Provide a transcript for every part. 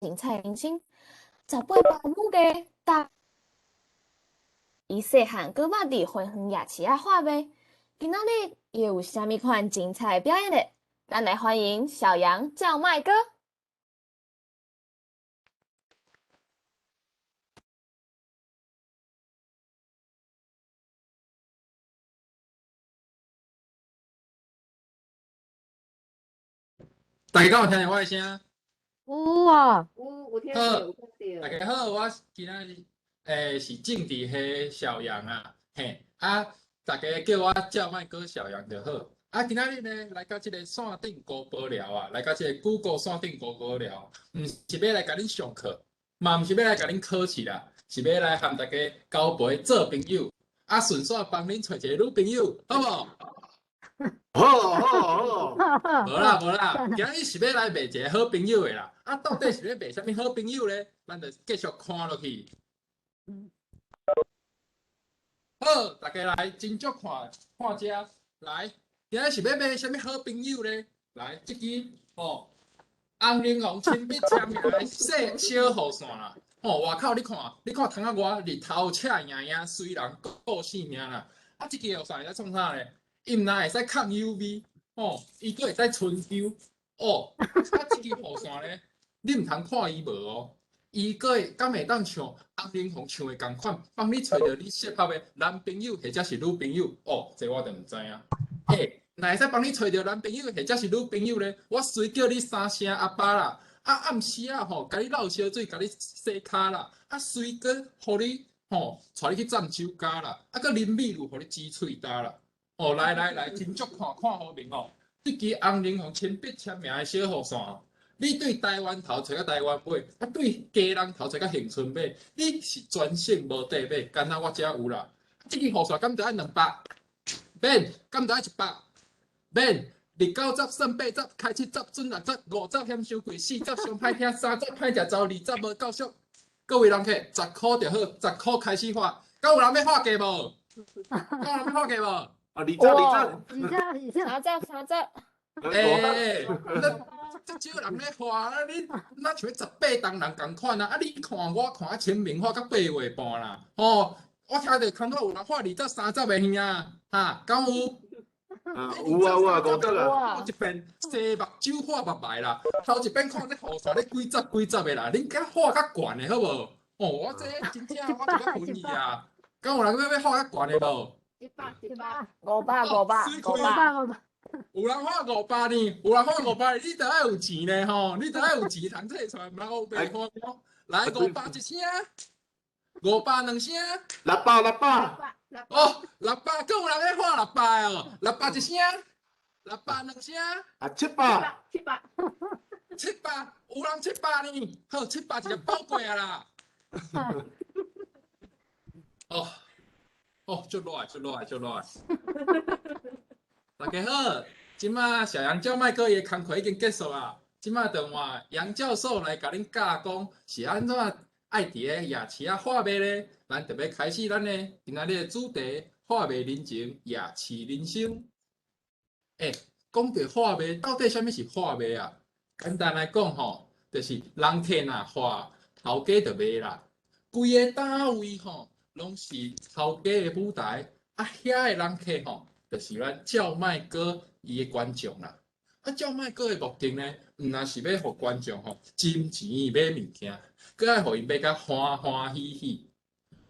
精彩人生。18百亩的大，伊细汉阁捌伫花园夜市仔贩卖。今仔日伊会有啥物款精彩的表演咧？咱来欢迎小羊叫卖哥。大家敢有聽著我的聲？有啊，有聽好，著，有聽著。大家好，我今仔日是政治系小楊啊，嘿啊，大家叫我叫賣哥小楊就好。啊，今仔日呢來到這個線頂高報聊啊，來到這個 Google 線頂高報聊，毋是欲來共恁上課，嘛毋是欲來共恁考試啦，是欲來和大家交陪做朋友，啊，順紲幫恁揣一個女朋友，好無？好好好，無啦無啦，今日是欲來賣一個好朋友的啦。啊，到底是欲賣啥物好朋友咧？咱就繼續看落去。好，大家來斟酌看看這來，今日是欲賣啥物好朋友咧？來，這支吼，洪玲紘親筆簽名的細小雨傘啦。吼，外口你看，你看窗仔外日頭赤炎炎，隨人顧性命啦。啊，這支雨傘會使創啥咧？伊毋但會使抗 UV，吼，伊閣會使春秋，哦，啊，這支雨傘咧，你毋通看伊無哦，伊閣會敢會當像洪玲紘唱的仝款，幫你揣著你適合的男朋友或者是女朋友，哦，這我就毋知影。欸，若會使幫你揣著男朋友或者是女朋友咧，我隨叫你三聲阿爸啦，啊，暗時啊吼，共你漏燒水，共你洗跤啦，啊，隨閣予你吼，帶你去浸酒家啦，啊，閣啉米露，予你止喙焦啦。哦，來來來，斟酌看看好明哦。這支洪玲紘親筆簽名的小雨傘，你對台灣頭揣到台灣尾，啊對基隆頭揣到恆春尾，你是全省無得買，敢若我遮有啦。這支雨傘敢著愛200？免，敢著愛100？免。日90算80，開70準60，50嫌傷貴，40上歹聽，30歹食走，20無夠俗。各位人客，10箍就好，10箍開始畫，敢有人欲畫價無？敢有人欲畫價無？啊，二十二二十二十，三十三十。欸，那這少人咧畫啊！你若像18銅人仝款啊！啊，你看我看啊清明畫到8月半啦，吼！我聽著空頭有人畫20、30的兄啊，哈，敢有？啊，有啊有啊，50啊。我一邊洗目睭畫目眉啦，頭一邊看這雨傘咧幾十幾十的啦，恁敢畫較懸的好無？哦，我這真正我就欲分伊啊！敢有人欲畫較懸的無？100 100，500 500 500 500 500。有人畫500呢，有人畫500，你著愛有錢呢吼，你著愛有錢通摕出來，毋通烏白花。來500一聲，500兩聲，600 600。哦，600，閣有人咧畫600哦，600一聲，600兩聲。啊，700。700。700，有人700呢，好，700一個寶貴啊啦。哦。哦，足熱，足熱，足熱！大家好，這馬小楊叫賣哥伊的工課已經結束啊，這馬就換楊教授來共恁教講是按怎愛佇咧夜市仔販賣咧。咱就欲開始咱的今仔日的主題：販賣人情，夜市人生。欸，講著販賣，到底啥物是販賣啊？簡單來講吼，就是人客若販，頭家就賣啦。規个單位吼，攏是頭家的舞台，啊，遐的人客吼，就是咱叫賣哥伊的觀眾啦。啊，叫賣哥的目的呢，毋但是欲予觀眾吼金錢買物件，閣愛予𪜶買甲歡歡喜喜。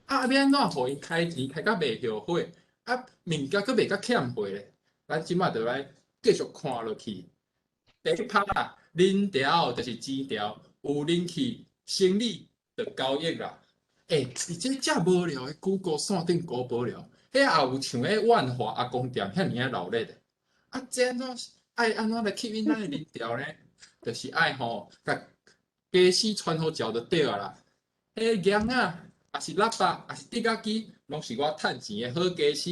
啊，欲按怎予𪜶開錢開甲袂後悔，啊，物件閣袂甲欠貨咧？咱這馬就來繼續看落去。第一拍啦，人潮就是錢潮，有人氣，生理就交易啦。欸，佇這遮無聊的 Google 線頂高無聊，彼也有像彼萬華阿公店遐爾仔鬧熱的。啊，這按怎愛按怎來吸引咱的人潮呢？就是愛吼，共家私傳予食就對啊啦。彼囡仔，抑是喇叭，抑是滴仔機，攏是我趁錢的好家私。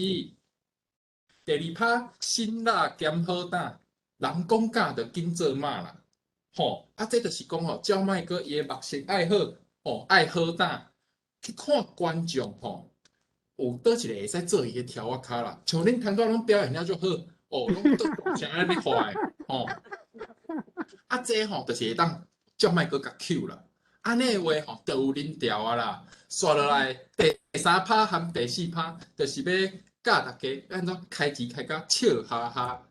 第二拍，辛辣兼好膽，人講假就緊做馬啦。吼，啊，這就是講吼，叫賣哥伊的目色愛好，吼，愛好膽。去看觀眾吼，有佗一個會使做伊的柱仔跤啦，像恁頭拄攏表現了足好，哦，攏足大聲咧咧喊的，吼。啊，這吼就是會當叫賣閣共 Q 啦。按呢的話吼，就有啉調啊啦。煞落來第三拍含第四拍，就是欲教大家按怎開錢開甲笑哈哈。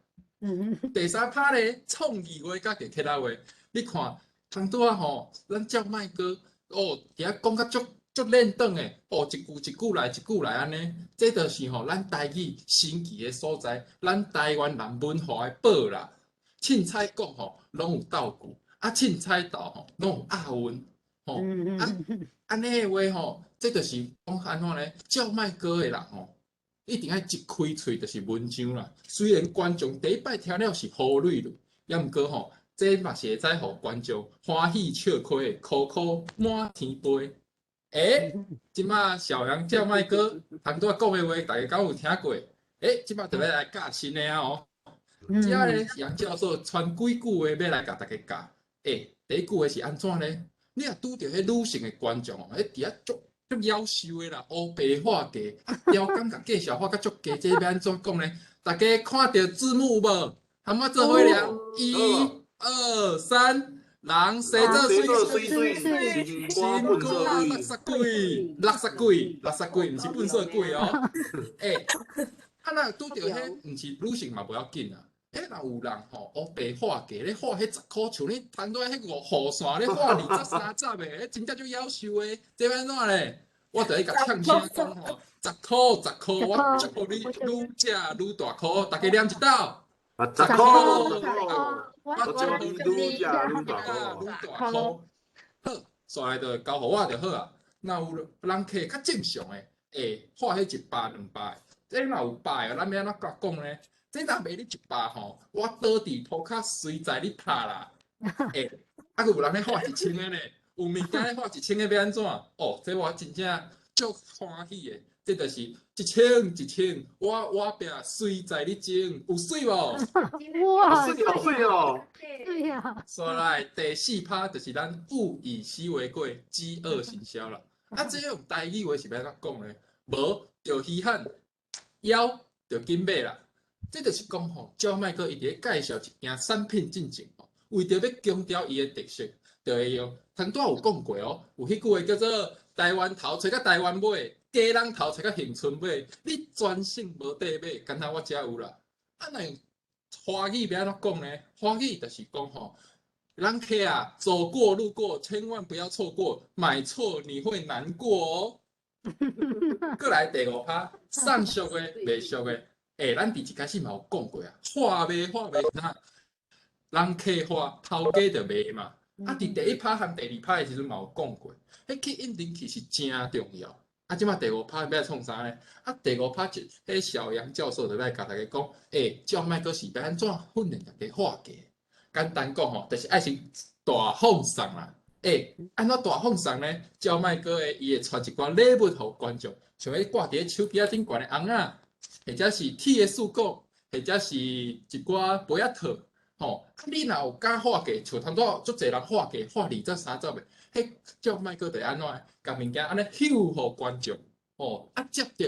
第三拍咧，創意話佮傑克仔話，你看，通拄仔吼，咱叫麥哥哦，佇遐講甲足足練轉的，哦，一句一句來，一句來按呢，這就是吼咱台語神奇的所在，咱台灣人文化的寶啦。凊彩講吼，攏有鬥句，啊，凊彩鬥吼，攏有押韻，吼，啊，按呢的話吼，這就是講按怎咧？叫賣歌的人吼，一定愛一開喙就是文章啦。雖然觀眾第一擺聽了是糊裡嚕，抑毋過吼，這嘛是會使予觀眾歡喜笑開的，箍箍滿天飛。欸，這馬小楊叫賣哥，頭拄仔講的話，大家敢有聽過？欸，這馬就欲來教新的啊哦。這咧楊教授傳幾句話欲來共大家教。欸，第一句話是按怎咧？你若拄著彼女性的觀眾哦，彼佇遐足足夭壽的啦，烏白畫低，啊，刁工共介紹畫甲足低，這欲按怎講咧？大家看著字幕無？含我做伙念，一、二、三，人生做媠媠媠，心肝垃圾鬼，垃圾鬼，垃圾鬼，毋是糞埽鬼哦。欸，啊若拄著彼毋是女性嘛無要緊啊。欸，若有人吼烏白畫低咧畫彼十箍，像你頭拄仔彼五雨傘咧畫20、30的，彼真正足夭壽的，這欲按怎咧？我就愛共嗆聲講吼，十箍十箍，我祝予你愈食愈大箍，大家念一道。啊，十箍，十箍，我祝你愈食愈大箍，愈大箍。好，煞來就交予我就好啊。若有人客較正常的，會畫彼100、200，這若有百的，咱欲按怎共講咧？這若賣你100吼，我倒佇塗跤隨在你拍啦。欸，啊，閣有人咧畫1000个咧，有物件咧畫1000个欲按怎？哦，這我真正足歡喜的，這就是一千一千，我我拼隨在你爭，有媠無？哇，媠哦媠哦！對呀。煞來第四拍就是咱物以稀為貴，飢餓行銷啦。啊，這用台語話是欲按怎講咧？無就稀罕，枵就緊買啦。這就是講吼，叫賣哥伊佇咧介紹一件產品進前吼，為著欲強調伊的特色，就會用頭拄仔有講過哦，有彼句話叫做台灣頭揣到台灣尾，基隆頭揣到恆春尾，你全省無得買，敢若我遮有啦。啊，若用華語欲按怎講呢？華語就是講吼，人客啊，走過路過，千萬不要錯過，買錯你會難過哦。閣來第五拍，送俗的賣俗的。欸，咱佇一開始嘛有講過啊，畫賣畫賣啥？人客畫，頭家就賣嘛。啊，佇第一拍和第二拍的時陣嘛有講過，彼吸引人氣是誠重要。啊，這馬第五拍欲來創啥咧？啊，第五拍就彼小楊教授就欲來共大家講，欸，叫賣哥是欲按怎訓練大家畫價？簡單講吼，就是愛先大放送啦。欸，按怎大放送咧？叫賣哥的伊會傳一寡禮物予觀眾，像彼掛佇咧手機仔頂懸的尪仔，或者是鐵的豎鼓，或者是一寡杯仔套，吼。啊，你若有敢畫價，像頭拄仔足濟人畫價，畫20、30的，彼叫賣哥就按怎，共物件按呢秀予觀眾，吼。啊，接著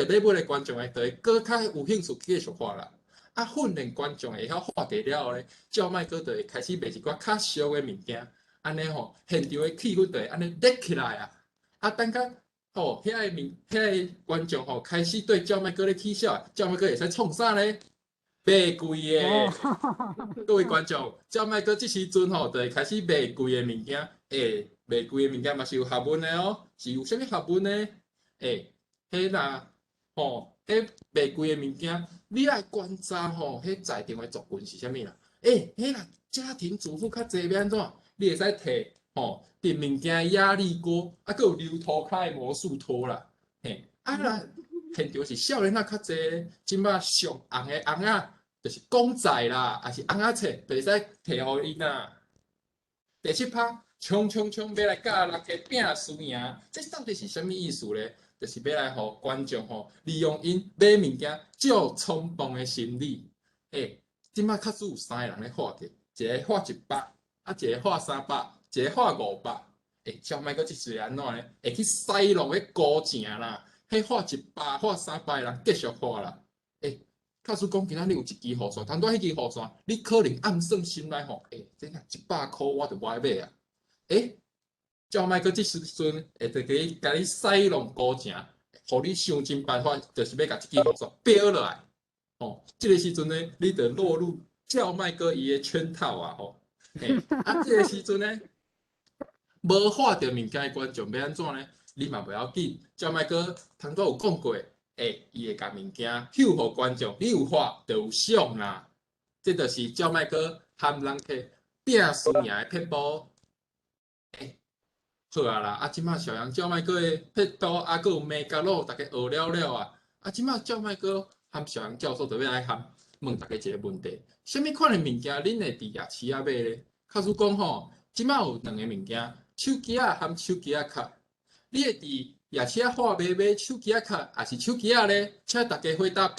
禮物的觀眾會就會閣較有興趣繼續畫啦。啊，訓練觀眾會曉畫價了後咧，叫賣哥就會開始賣一寡較俗的物件，按呢吼，現場的氣氛就會按呢熱起來啊。啊，等較吼，遐個觀眾吼開始對叫賣哥咧起笑，叫賣哥會使創啥咧？賣貴的。各位觀眾，叫賣哥這時陣吼，就會開始賣貴的物件。欸，賣貴的物件嘛是有學問的哦，是有啥物學問呢？欸，彼若吼，彼賣貴的物件，你愛觀察吼，彼在場的族群是啥物啦？欸，彼若家庭主婦較濟欲按怎？你會使提吼，佇物件壓力鍋，啊，閣有流塗跤的魔術托啦，嘿，啊若現場是少年仔較濟，這馬上紅的尪仔，就是公仔啦，抑是尪仔冊，就會使提予𪜶啦。第七拍，衝衝衝，欲來佮人家拼輸贏，這到底是啥物意思咧？就是欲來予觀眾吼，利用𪜶買物件足衝動的心理。欸，這馬確實有三個人咧畫價，一個畫100，啊，一個畫300，一個畫500。欸，叫賣哥這時按怎咧？會去篩落彼孤情啦，彼畫100、畫300的人繼續畫啦。欸，假使講今仔日有一支雨傘，頭拄仔彼支雨傘，你可能暗算心內吼，欸，這若100箍我就無愛買啊。欸，叫賣哥這時陣會直去共你使弄鼓情，予你想盡辦法，就是欲共這支予標落來。吼，這个時陣呢，你就落入叫賣哥伊的圈套啊！吼，嘿，啊，這个時陣呢，無畫著物件的觀眾欲按怎呢？你嘛袂要緊，叫賣哥頭拄有講過，欸，伊會共物件秀予觀眾，你有畫就有賞啦。這就是叫賣哥含人客拼輸贏的撇步。欸，好啊啦，啊，這馬小楊叫賣哥的撇步，啊，閣有眉角路，逐家學了了啊。啊，這馬叫賣哥含小楊教授就欲來含問逐家一个問題：啥物款的物件恁會佇夜市仔買咧？假使講吼，這馬有兩个物件，手機仔含手機仔殼，你會佇夜市仔喝賣買手機仔殼，抑是手機仔咧？請逐家回答。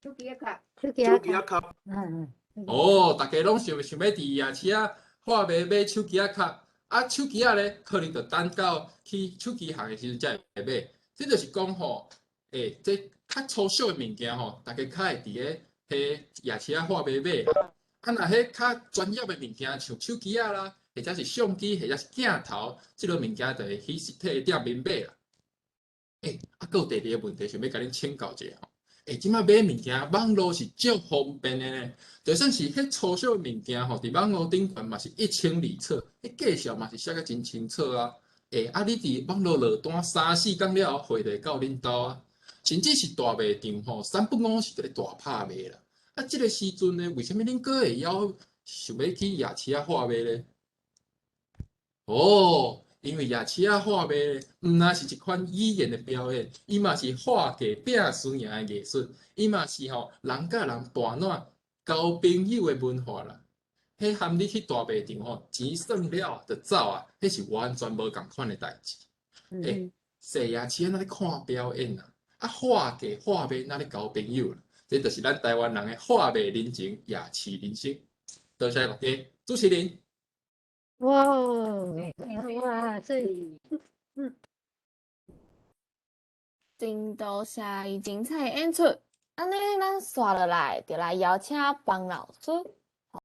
手機仔殼。手機手機仔仔殼。哦，逐家攏想想欲佇夜市仔喝賣買手機仔殼，啊，手機仔咧，可能就等到去手機行的時陣才會買。這就是講吼，欸，這較粗俗的物件吼，逐家較會佇咧彼夜市仔喝賣買啦。啊，若彼較專業的物件，像手機仔啦，或者是相機，或者是鏡頭，這個物件就會去實體的店面買啦。欸，啊，閣有第二个問題，想欲共恁請教一下吼。欸，這馬買物件，網路是足方便的呢。就算是彼粗俗的物件吼，佇網路頂懸嘛是一清二楚，彼介紹嘛是寫甲真清楚啊。欸，啊，你佇網路落單三四工了後，貨就會到恁兜啊。甚至是大賣場吼，三不五時就咧大拍賣啦。啊，這个時陣呢，為啥物恁閣會猶想欲去夜市仔喝賣咧？哦，因為夜市仔喝賣咧，毋但是一款語言的表演，伊嘛是喝價拼輸贏的藝術，伊嘛是吼人佮人伴暖交朋友的文化啦。彼含你去大賣場吼，錢算了就走啊，彼是完全無仝款的代誌。欸，踅夜市仔若咧看表演啊，啊，喝價喝賣若咧交朋友啦，這就是咱台灣人的喝賣人情，夜市人生。多謝大家，主持人。哇，哇，這真多謝伊精彩演出，按呢，咱紲落來，就來邀請方老師。